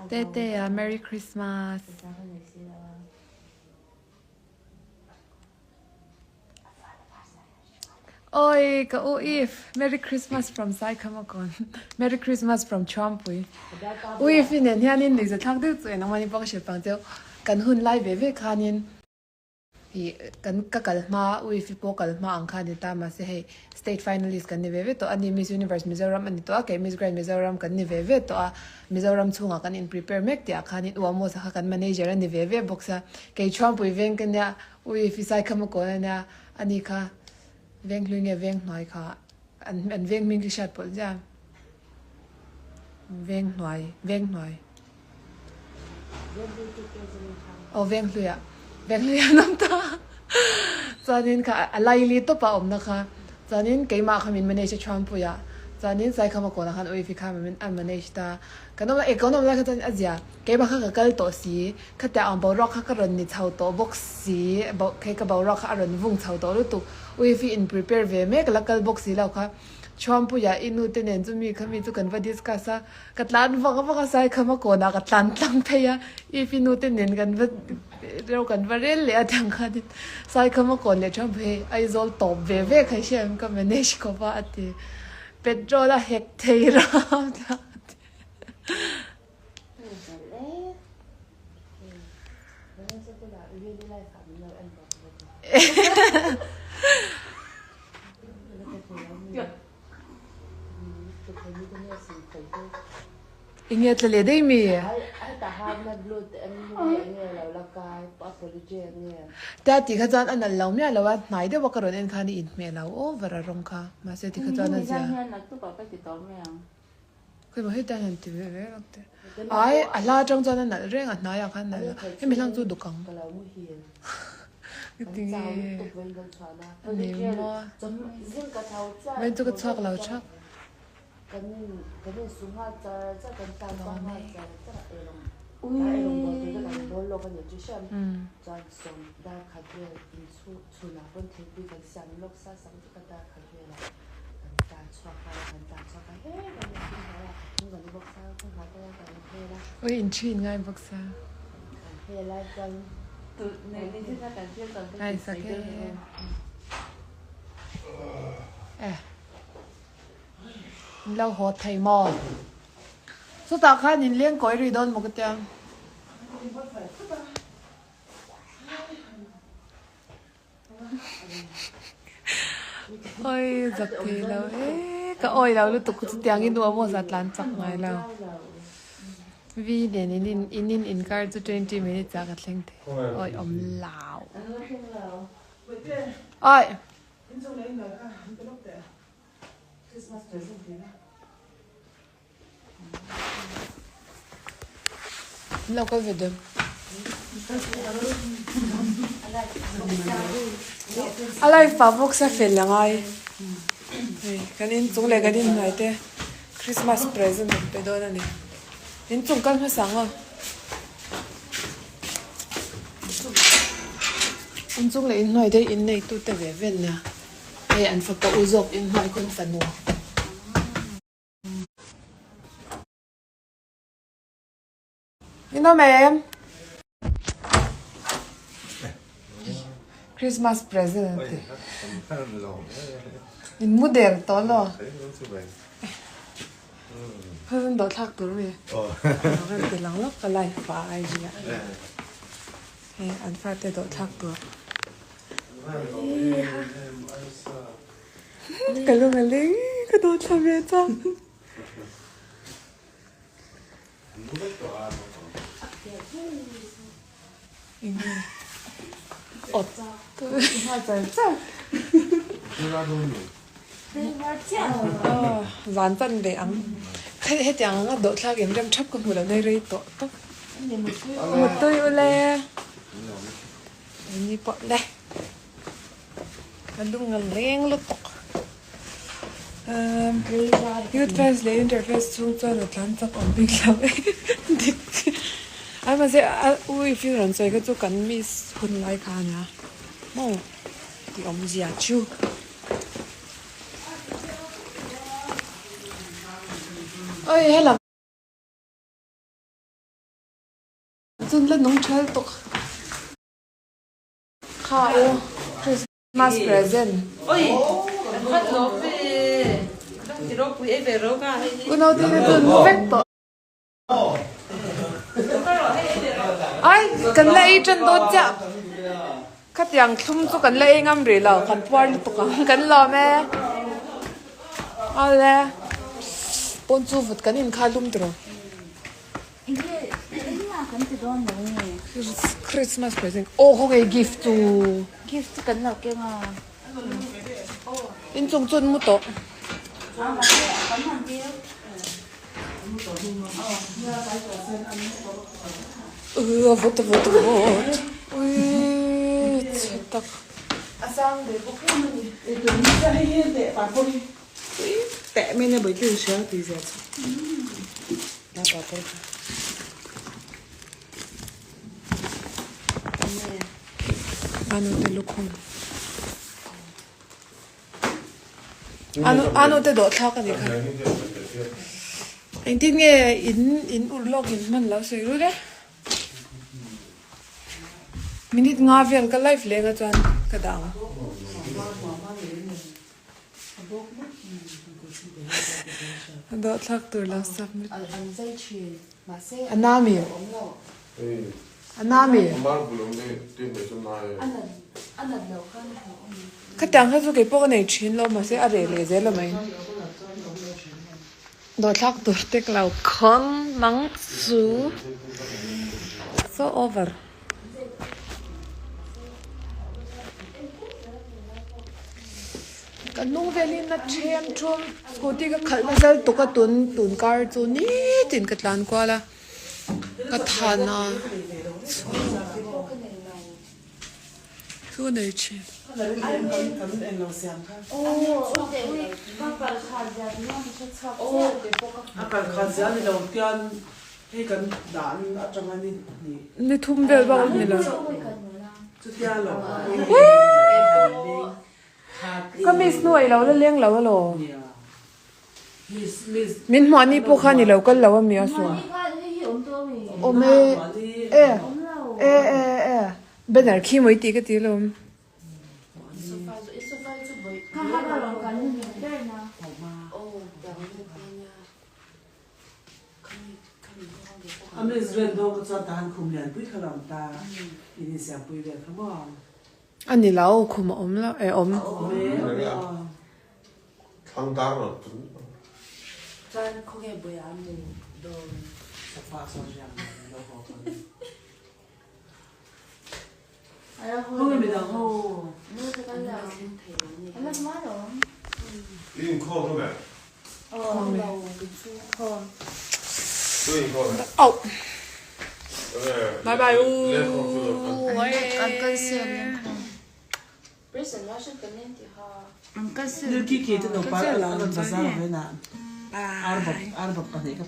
Tetea Merry Christmas. Oi ka u Eve Merry Christmas from Saikhamakawn Merry Christmas from Thuampui U Eve i nen hianin nuihza thlak deuh chu engmah ni pawh ka hrilh pang cheu kan hun lai ve ve khanin ih kan ka kal hma U Eve pawh kal hma ang kha a ni ta mahse hei state finalist kan ni ve ve tawh a ni Miss Universe Mizoram a ni tawh a kei Miss Grand Mizoram kan ni ve ve tawh a Mizoram chhungah kan in prepare mek tih ah khanin U Amos-a kha kan manager a ni ve ve bawk sia kei Thuampui veng ka nia U Eve i Saikhamakawn a nia a ni kha Veng hlui nge veng hnuai kha an an veng hming khi hriat pawlh ziah veng hnuai veng hnuai aw veng hlui ah veng hlui ah an awm ta chuanin kha a laili tawp a awmna kha chuanin keimah kha min manage a Thuampui ah chuanin Saikhama kawnah khan Uifi kha min a manage ta kan awm lai eh kan awm lai kha chuan a zia Keimah kha ka kal tawh si, khatiang ang boruak kha ka rawn ni chho tawh bawk si, hei ka boruak kha a rawn vung chho tawh lutuk, Uifi in prepare ve mek la kal bawk si lo kha, Chhuampuia i nu te nen chu mi kha mi chu kan va discuss a, ka tlan vak vak a Saikhama kawnah ka tlan tlang phei a, Uifi nu te nen kan va reu kan va rel leh a tiang khanin Saikhama kawn leh Chhuampui hei Aizawl tawp ve ve kha hria em ka manage khawp a a ti, petrol a hek thei ram a ti. Enge tla leh daih mi? Tia tih kha chuan a nalh lo miah lo a, hnai deuh a ka rawn en khan i inhmeh lo over a rawng kha, mahse tikha chuan a zia. Khawi maw heta hian ti ve ve vak teh. Ai a hla atang chuan a nalh reng a hnaiah khan nalh a hemi hlang chu duk ang. Ka ti nge ni maw vawiin chu ka chhuak lo thak. Oi in thin ngai bawk sa. Ngai sak e. Eh. In lo haw thei maw? Chutah khan in leng kawi rih dawn maw ka tia. Oi zak thei lo e ka awi lo lutuk chu tiang in nuam aw za tlan chak ngai lo V nen in in in in inkar chu 20 minutes ah ka thleng thei awi awm lau oi Lo kal ve deuh. A live pah bawk sia fel a ngai. Hei kan inchung leh kan inhnuai te Christmas present an pe dawn a ni. Inchung kal hmasa ang aw. Inchung leh inhnuai te inneitu te ve vel nia. Hei an fapa u zawk inhnuai khawn fanu. In awm em? Christmas present an ti. In mu der tawh lo. Present dawh thlak tur mi. Kan ti lang lawk ka live ah IG ah. Hei an fate dawh thlak tur. Ka lung a leng ka dawt thla ve chang. Zan chan ve ang. Hetiang anga dawhthlak in rem thap ka hmu lo nei rei tawh tawp. Mutui ule. Ni pawh le. Ka lung a leng lutuk. Umm Youth Fest leh Inter Fest chhung chuan a tlan chak awm bik lo e dik chiah. Ai mahse a ui feel rawn sawi kha chu kan miss hun lai kha a nia maw. Tih awmzia chu. Oi helam chun la nung thal tuk kha u Christmas present. Oi an khat lo ve dang ti ropui ei ve ro ka hei hi. U naute te chun mu vek tawh. Ai kan la ei tan dawn chiah khatiang thlum chu kan la ei ngam rih lo kan puar lutuk ang kan lawm e awle pawn chu vut kan inkha lum tawh Christmas present aw khaw nge gift chu gift chu kan lo keng a inchung chu an mu tawh. A vawt a vawt a vawt ui chhe tak anu te lukhum Anu anu te dawh thlak a ni kha. Engtin nge in in ur lawk in hman lo sawi rul e. Minute nga vel ka live leng a chuan ka dah ang. A dawh thlak tur lo submit. A nami. A nami. Khatiang kha chu kei pawh ka nei thin lo mahse a reh leh zel a mai. Dawhthlak tur te ka lo khawn mang chu so over. Ka hnung velin a then thum scooty ka khalh nasa lutuk a tun tun kar chu nitin ka tlan kual a ka than a. Chu nei thin. Ni thum vel bak a ni lo. Ka miss hnuai lo la leng lo alaw. Min hmuah ni pawh khan i lo kal lo a mi a sawn. Awm e e e e e banner khi mawi tih ka ti alawm. A ni lo khum a awm lo e awm. Thlang dar lo tun. Chuan khawnge buai a mu dawn. I inkhawm lo meh? Tu inkhawm e? Auh. Bye bye u. An kal sel. Nilki ki te nupa an rawn bazar ve na. Arbawp pahnih ka.